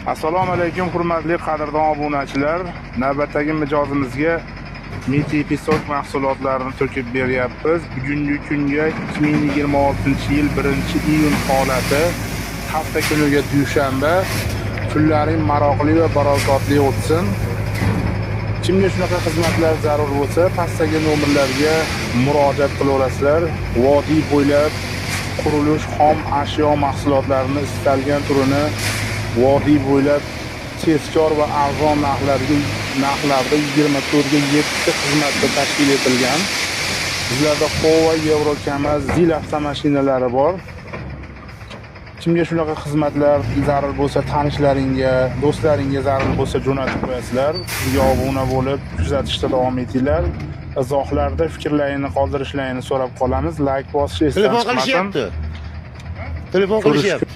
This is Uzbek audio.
Assalomu alaykum, hurmatli qadrdon obunachilar. Navbatdagi mijozimizga Miti Pisok mahsulotlarini to'kib beryapmiz. Bugungi kunga 2026-yil 1-iyun holati, hafta kuniga dushanba. Kunlaring maroqli va barakotli o'tsin. Kimga shunaqa xizmatlar zarur bo'lsa, pastdagi nomerlarga murojaat qilaverasizlar. Vodiy bo'ylab qurilish xom ashyo mahsulotlarini istalgan turini vodiy bo'ylab tezkor va arzon narxlarda 24 ga 7 xizmatda tashkil etilgan. Bizlarda Howa, Yevro, Kamaz, Zil avtomashinalari bor. Kimga shunaqa xizmatlar zarur bo'lsa, tanishlaringga, do'stlaringga zarur bo'lsa, jo'natib qo'yasizlar. Bizga obuna bo'lib, kuzatishda davom etinglar. Izohlarda fikrlaringni qoldirishlaringni so'rab qolamiz. Layk bosish esdan Telefon chiqmasin. qilishyapti. Telefon qilishyapti.